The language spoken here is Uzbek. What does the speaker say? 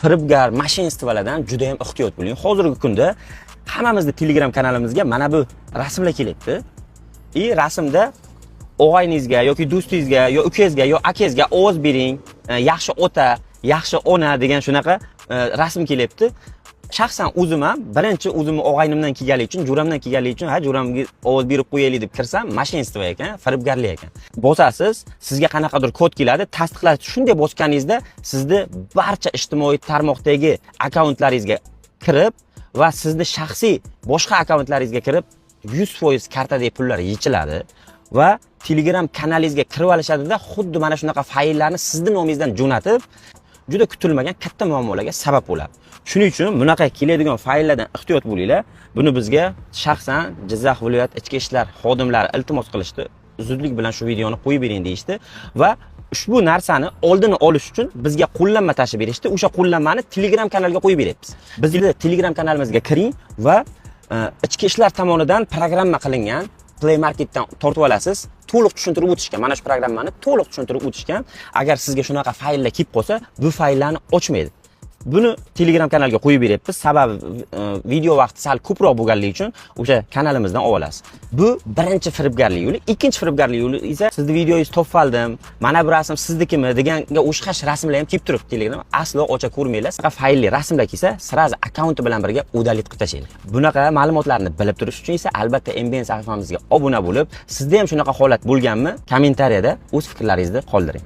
Firibgar, мошенство lardan juda ham ehtiyot bo'ling. Hozirgi kunda hammamizni Telegram kanalimizga mana bu rasmlar kelyapti. И rasmda og'ayningizga yoki do'stingizga yo ukangizga yo akangizga ovoz bering, yaxshi ota, yaxshi ona degan shunaqa rasm kelyapti. Shaxsan o'zim ham birinchi o'zimni og'aynimdan kelganligi uchun, jo'ramdan kelganligi uchun, ha, jo'ramga ovoz berib qo'yaylik deb kirsam, мошенство ekan, firibgarlik ekan. Bosasiz, sizga qanaqadir kod keladi, tasdiqlash, shunday bosganingizda sizni barcha ijtimoiy tarmoqdagi akkauntlaringizga kirib va sizni shaxsiy boshqa akkauntlaringizga kirib, 100% kartadagi pullar yechiladi va Telegram kanalingizga kirib olishadida, xuddi mana shunaqa fayllarni sizni nomingizdan jo'natib, juda kutilmagan katta muammolarga sabab bo'ladi. Shuning uchun bunaqa keladigan fayllardan ehtiyot bo'linglar. Buni bizga shaxsan Jizzax viloyat ichki ishlar xodimlari iltimos qilishdi. Zudlik bilan shu videoni qo'yib bering deyishdi va ushbu narsani oldini olish uchun bizga qo'llanma tashib berishdi. O'sha qo'llanmani Telegram kanalga qo'yib beryapmiz. Bizni Telegram kanalimizga kiring va ichki ishlar tomonidan programma qilingan, Play Marketdan tortib olasiz. To'liq tushuntirib o'tishgan. Mana shu programmani to'liq tushuntirib o'tishgan. Agar sizga shunaqa fayllar kelib qolsa, bu fayllarni ochmaydi. Buni Telegram kanalga qo'yib beryapmiz. Sababi video vaqti sal ko'proq bo'lganligi uchun o'sha kanalimizdan olib olasiz. Bu birinchi firibgarlik yo'li. Ikkinchi firibgarlik yo'li esa sizni videongizni topib oldim, mana bu rasm siznikimi deganga o'xshash rasmlar ham kelib turibdi Telegram. Aslo ocha ko'rmanglar. Shunaqa faylli rasmlar kelsa, сразу akkaunti bilan birga удалить qilib tashlanglar. Bunaqa ma'lumotlarni bilib turish uchun esa albatta MBN sahifamizga obuna bo'lib, sizda ham shunaqa holat bo'lganmi? Kommentariyada o'z fikrlaringizni qoldiring.